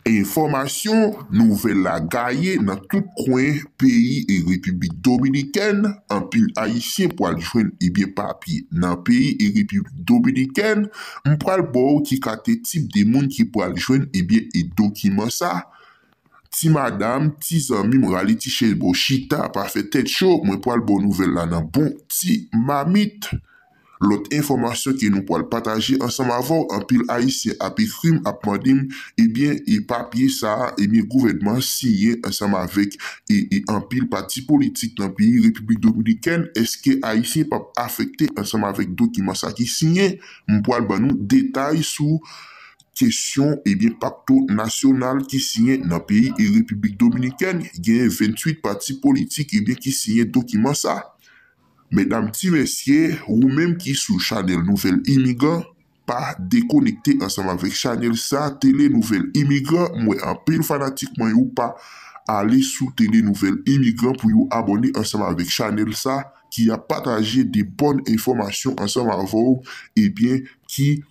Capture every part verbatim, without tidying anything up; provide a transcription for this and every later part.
Enfòmasyon, nouvèl la gaye nan tout kwen peyi e Repiblik Dominikèn. Anpil Ayisyen pwal jwenn ebyen papye nan peyi e Repiblik Dominikèn. M pwal ba w ki kalite tip de moun ki pwal jwenn ebyen e dokiman sa. Ti madanm, ti zanmi m, rale ti chèz ba w chita, pa fè tèt cho, mwen pwal ba w nouvèl la nan bon ti mamit. Lòt enfòmasyon ke nou pwal pataje ansanm avè w, anpil Ayisyen ap ekri m, ap mande m, ebyen, e papye sa a, ebyen, gouvènman an siyen ansanm avèk e, e anpil pati politik nan peyi Repiblik Dominikèn, èske Ayisyen p ap afekte ansanm avèk dokiman sa ki siyen? M pwal ban nou detay sou kesyon, ebyen, pakto nasyonal ki siyen nan peyi e Repiblik Dominikèn. Gen venntuit pati politik, ebyen, ki siyen dokiman sa. Medam, ti mesye, ou menm ki sou chanèl Nouvèl Imigran, pa dekonekte ansanm avèk chanèl sa, Tele Nouvèl Imigran. M wè anpil fanatik mwen yo pa ale sou Tele Nouvèl Imigran pou yo abòne ansanm avèk chanèl sa ki ap pataje de bòn enfòmasyon ansanm avè w, ebyen, ki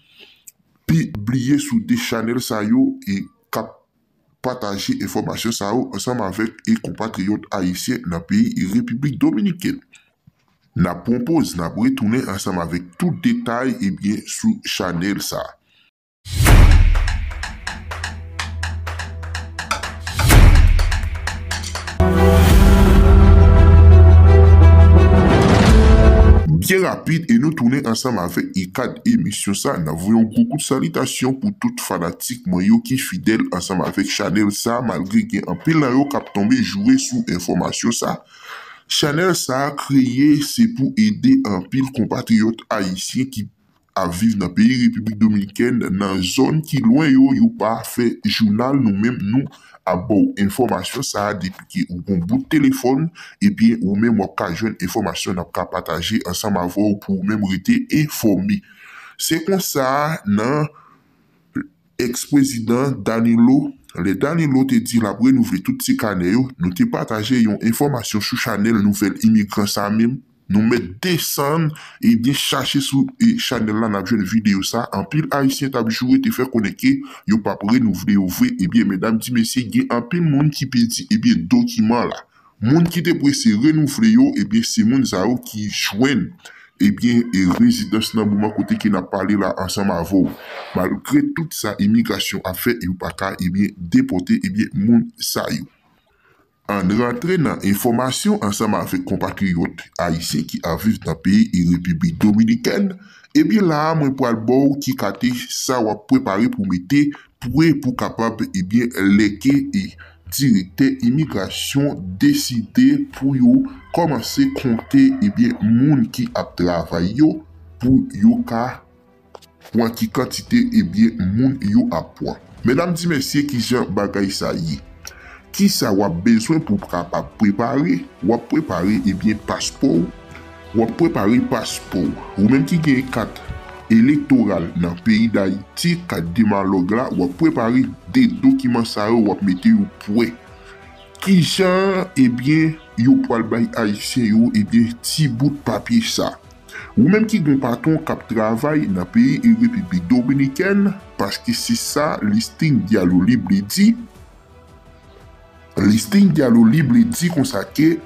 pibliye sou de chanèl sa yo e k ap pataje enfòmasyon sa yo ansanm avèk e konpatriyòt ayisyen nan peyi e Repiblik Dominikèn. N ap pran poz, n ap retounen ansanm avèk tout detay, ebyen, sou chanèl sa. Byen rapid, e nou tounen ansanm avèk e kad emisyon sa. N ap voye yon gwo kout salitasyon pou tout fanatik mwen yo ki fidèl ansanm avèk chanèl sa, malgre gen anpil nan yo k ap tonbe joure sou enfòmasyon sa. Chanèl sa a kreye, se pou ede anpil konpatriyòt ayisyen ki ap viv nan peyi Repiblik Dominikèn, nan zòn ki lwen yo, yo pa fè jounal, nou menm nou ap ba w enfòmasyon sa a depi ke ou gon bout telefòn, ebyen, ou menm w ap ka jwenn enfòmasyon n ap ka pataje ansanm avè w pou ou menm rete enfòme. Se konsa, nan èks-prezidan Danilo, lè Danilo te di l ap renouvle tout ti kanè yo, nou te pataje yon enfòmasyon sou chanèl Nouvèl Imigran sa menm. Nou mèt desann, ebyen, chache sou, e, chanèl la, n ap jwenn videyo sa. Anpil ayisyen t ap joure, te fè konnen ke yo p ap renouvle yo vre. Ebyen, medam, ti mesye, gen anpil moun ki pèdi, ebyen, dokiman la. Moun ki te prese renouvle yo, ebyen, se moun sa yo ki jwenn, ebyen, e, rezidans nan moman kote ke n ap pale la ansanm avè w. Malgre tout sa imigrasyon ap fè, yo pa ka, ebyen, depòte, ebyen, moun sa yo. Ann rantre nan enfòmasyon ansanm avèk konpatriyòt ayisyen ki ap viv nan peyi e Repiblik Dominikèn. Ebyen, la a, mwen pral ba w ki kalite sa w ap prepare pou mete pre pou kapab, ebyen, lè ke, e, direktè imigrasyon deside pou yo kòmanse konte, ebyen, moun ki ap travay yo, pou yo ka pran ki kantite, ebyen, moun yo ap pran. Medam, ti mesye, kijan bagay sa ye? Kisa w ap bezwen pou w kapab prepare? W ap prepare, ebyen, paspò w. W ap prepare paspò w. Ou menm ki gen kat elektoral nan peyi Dayiti, kat de malòg la, w ap prepare de dokiman sa yo, w ap mete yo prè. Kijan, ebyen, yo pral bay Ayisyen yo, ebyen, ti bout papye sa? Ou menm ki gen patwon k ap travay nan peyi e Repiblik Dominikèn, paske se sa Listing Dialo Libre di. Listing Dialo Libre di konsa ke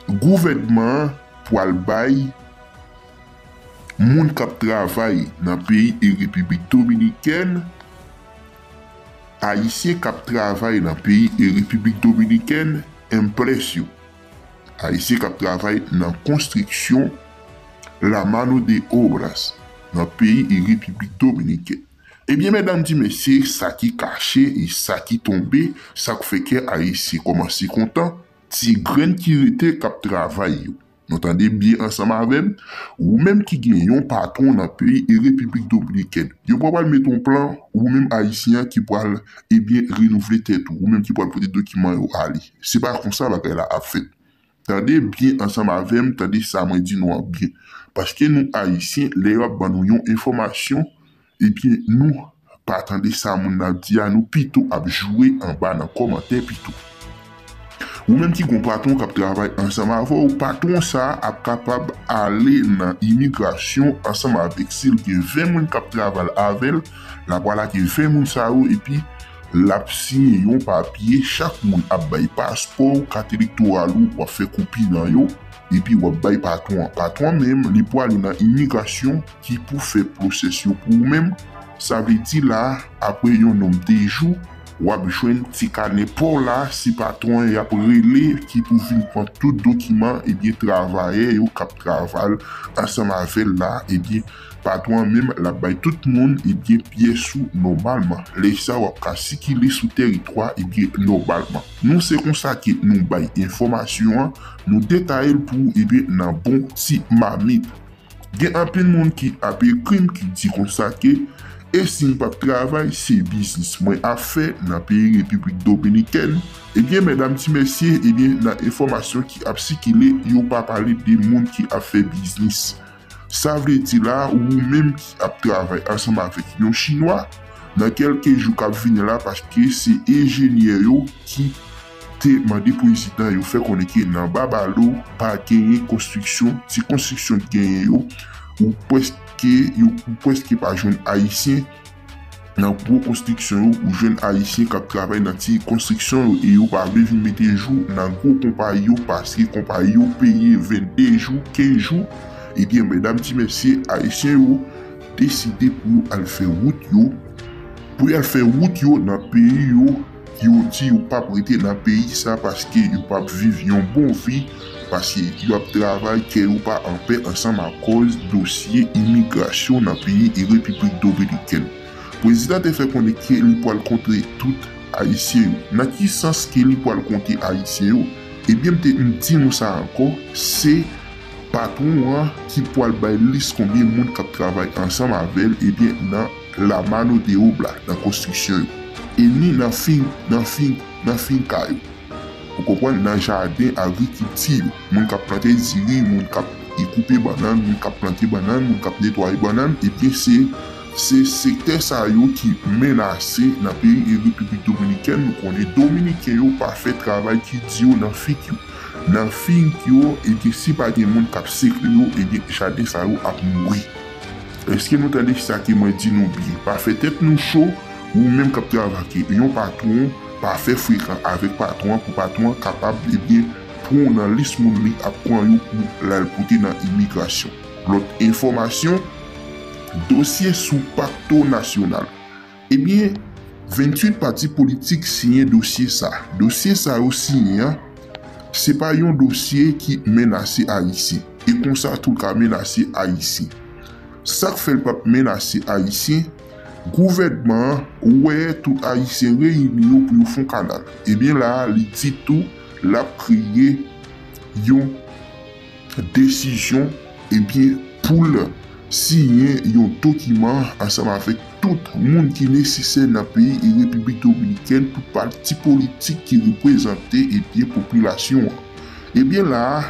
gouvènman an pral bay moun k ap travay nan peyi e Repiblik Dominikèn, Ayisyen k ap travay nan peyi e Repiblik Dominikèn, emplè yo. Ayisyen k ap travay nan konstriksyon, la mano de obras, nan peyi e Repiblik Dominikèn. Ebyen, medam, ti mesye, sa ki kache e sa ki tonbe, sa k fè kè Ayisyen kòmanse kontan, ti grenn ki rete k ap travay yo. Nou tande byen ansanm avè m, ou menm ki gen yon patwon nan peyi e Repiblik Dominikèn. Yo pral mete yon plan, ou menm Ayisyen an ki pral, ebyen, renouvle tèt ou, ou menm ki pral pote dokiman yo ale. Se pa konsa bagay la ap fèt. Tande byen ansanm avè m, tande sa mwen di nou an byen. Paske nou Ayisyen, lè yo ap ban nou yon enfòmasyon, ebyen, nou pa tande sa moun nan ap di a, nou pito ap joure anba nan kòmantè pito. Ou menm ki gon patwon k ap travay ansanm avè w, patwon sa a ap kapab ale nan imigrasyon ansanm avèk, si l gen ven moun k ap travay avè l, l ap pral lage ven moun sa yo, epi l ap siyen yon papye, chak moun ap bay paspò w, kat elektoral ou, w ap fè kopi nan yo, epi w ap bay patwon an. Patwon an menm, li pwale nan imigrasyon ki pou fè pwosès yo pou ou menm. Sa vle di la, apre yon nonb de jou, w ap jwenn ti kanè pa w la, se patwon an y ap rele ki pou vin pran tout dokiman, ebyen, travayè yo k ap travay ansanm avè l la, ebyen, patwon an menm, l ap bay tout moun, ebyen, pyès ou nòmalman. Lè sa, w ap ka sikile sou tèritwa, ebyen, nòmalman. Nou, se konsa ke nou bay enfòmasyon an, nou detaye l pou ou, ebyen, nan bon ti mamit. Gen anpil moun ki ap ekri m ki di konsa ke, e si m p ap travay, se biznis mwen ap fè nan peyi Repiblik Dominikèn. Ebyen, medam, ti mesye, ebyen, nan enfòmasyon ki ap sikile, yo pa pale de moun ki ap fè biznis. Sa vle di la, ou menm ki ap travay ansanm avèk yon Chinwa, nan kèlke jou k ap vini la, paske se enjenyè yo ki te mande prezidan yo fè konnen ke nan Babalo pa genyen konstriksyon, ti konstriksyon ki genyen yo, ou prèske, yo, ou prèske pa jwenn Ayisyen nan gwo konstriksyon yo, ou jwenn Ayisyen k ap travay nan ti konstriksyon yo, e yo pa vle vin mete jou nan gwo konpayi yo, paske konpayi yo peye vennde jou, kenz jou. Ebyen, medam, ti mesye, Ayisyen yo deside pou yo al fè wout yo, pou y al fè wout yo nan peyi yo, yo di yo p ap rete nan peyi sa paske yo p ap viv yon bon vi, paske y ap travay, kè yo pa anpè ansanm akòz dosye imigrasyon nan peyi e Repiblik Dominikèn. Prezidan te fè konnen ke li pral kontre tout Ayisyen yo. Nan ki sans ke li pral kontre Ayisyen yo? Ebyen, m te, m di nou sa ankò, se patwon an ki pral bay lis konbyen moun k ap travay ansanm avè l, ebyen, nan la mano de obra, nan konstriksyon yo. E ni nan fin, nan fin, nan finka yo. Ou konprann, nan jaden agrikilti yo. Moun k ap plante diri, moun k ap, e, koupe bannann, moun k ap plante bannann, moun k ap netwaye bannann, ebyen, se, se sektè sa yo ki menase nan peyi e Repiblik Dominikèn. Nou konnen Dominiken yo pa fè travay ki di yo nan fik yo. Nan fik yo, ebyen, si pa gen moun k ap sekle yo, ebyen, jaden sa yo ap mouri. Èske nou tande sa ke mwen di nou byen? Pa fè tèt nou cho, ou menm k ap travay ak yon patwon, pa fè frekan avèk patwon an pou patwon an kapab, ebyen, pran w nan lis moun li ap pran yo pou l al pote nan imigrasyon. Lòt enfòmasyon, dosye sou pakto nasyonal. Ebyen, venntuit pati politik siyen dosye sa. Dosye sa yo siyen an, se pa yon dosye ki menase Ayisyen. E konsa tou l ka menase Ayisyen. Sa k fè l p ap menase Ayisyen, gouvènman an wè tout Ayisyen reyini yo pou yo fè yon kanal. Ebyen la a, li di tou, l ap kreye yon desizyon, ebyen, pou l siyen yon dokiman ansanm avèk tout moun ki nesesè nan peyi e Repiblik Dominikèn, tout pati politik ki reprezante, ebyen, popilasyon an. Ebyen, la a,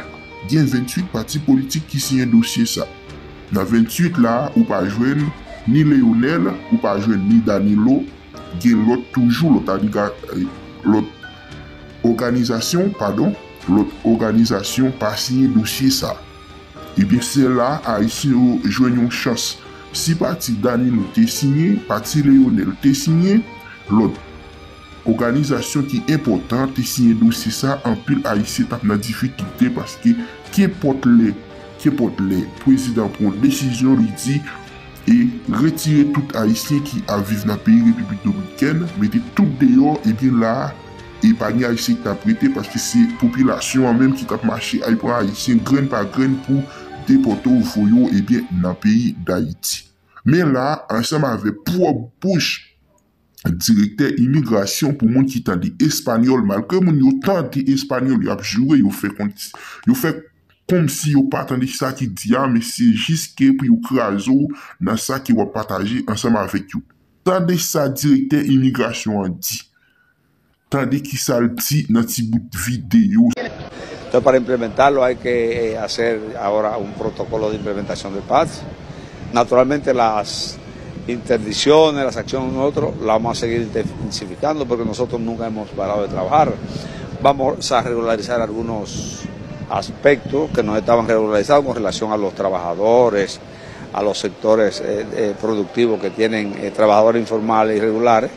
gen venntuit pati politik ki siyen dosye sa. Nan venntuit la, ou pa jwenn ni Leonel, ou pa jwenn ni Danilo, gen lòt toujou, lòt aliga-, lòt òganizasyon, padon, lòt òganizasyon pa siyen dosye sa. Ebyen, se la Ayisyen yo jwenn yon chans. Si pati Danilo te siyen, pati Leonel te siyen, lòt òganizasyon ki enpòtan te siyen dosye sa, anpil Ayisyen t ap nan difikilte paske kenpòt lè, kenpòt lè, prezidan pran yon desizyon, li di, e retire tout Ayisyen ki ap viv nan peyi Repiblik Dominikèn, mete tout deyò, ebyen la a, e pa gen Ayisyen ki t ap rete, paske se popilasyon an menm ki t ap mache al pran Ayisyen grenn pa grenn pou depòte w, voye w, ebyen, nan peyi Dayiti. Men la a, ansanm avèk pwòp bouch direktè imigrasyon, pou moun ki tande espanyòl, malgre moun yo tande espanyòl, y ap joure, yo fè kon, yo fè kòmsi yo pa tande sa ki di a, men se jis ke pou yo kraze w nan sa ke w ap pataje ansanm avèk yo. Tande sa direktè imigrasyon an di. Tande kisa l di nan ti bout videyo. Entonces, para implementarlo hay que eh, hacer ahora un protocolo de implementación de paz. Naturalmente las interdicciones, las acciones nosotros las vamos a seguir intensificando porque nosotros nunca hemos parado de trabajar. Vamos a regularizar algunos aspectos que no estaban regularizados con relación a los trabajadores, a los sectores eh, eh, productivos que tienen eh, trabajadores informales y regulares.